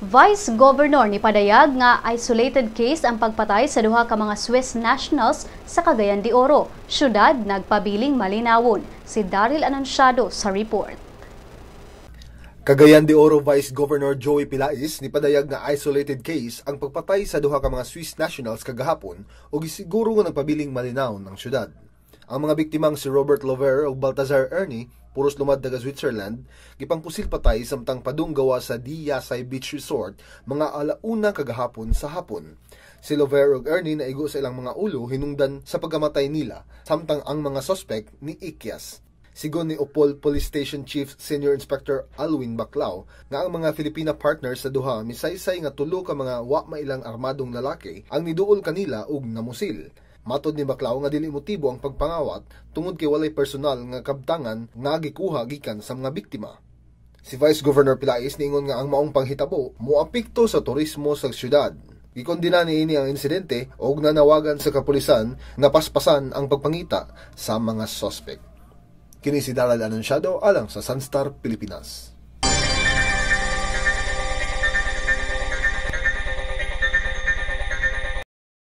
Vice Governor ni padayag nga isolated case ang pagpatay sa duha ka mga Swiss nationals sa Cagayan de Oro. Syudad nagpabiling malinawon. Si Daryl Anunciado sa report. Cagayan de Oro Vice Governor Joey Pelaez ni padayag nga isolated case ang pagpatay sa duha ka mga Swiss nationals kagahapon ug gisiguro nga nagpabiling malinawon ang syudad. Ang mga biktimang si Robert Lover ug Baltazar Ernie, puros lumad taga Switzerland, gipangpusil patay samtang padung gawa sa Diyasay Beach Resort mga 1:00 kagahapon sa hapon. Si Lover ug Ernie naigo sa ilang mga ulo hinungdan sa pagkamatay nila, samtang ang mga suspect ni ikyas. Sigon ni Opol Police Station Chief Senior Inspector Alwin Baclao nga ang mga Filipina partners sa duha misaysay nga tulo ka mga wa mailang armadong lalaki ang niduol kanila ug namusil. Matod ni Baclao nga dili motibo ang pagpangawat tungod kay walay personal nga kabtangan nga gikuha gikan sa mga biktima. Si Vice Governor Pelaez niingon nga ang maong panghitabo moapekto sa turismo sa syudad. Gikondena niini ang insidente og nanawagan sa kapulisan nga paspasan ang pagpangita sa mga suspect. Kini si Daral Anunciado alang sa Sunstar Pilipinas.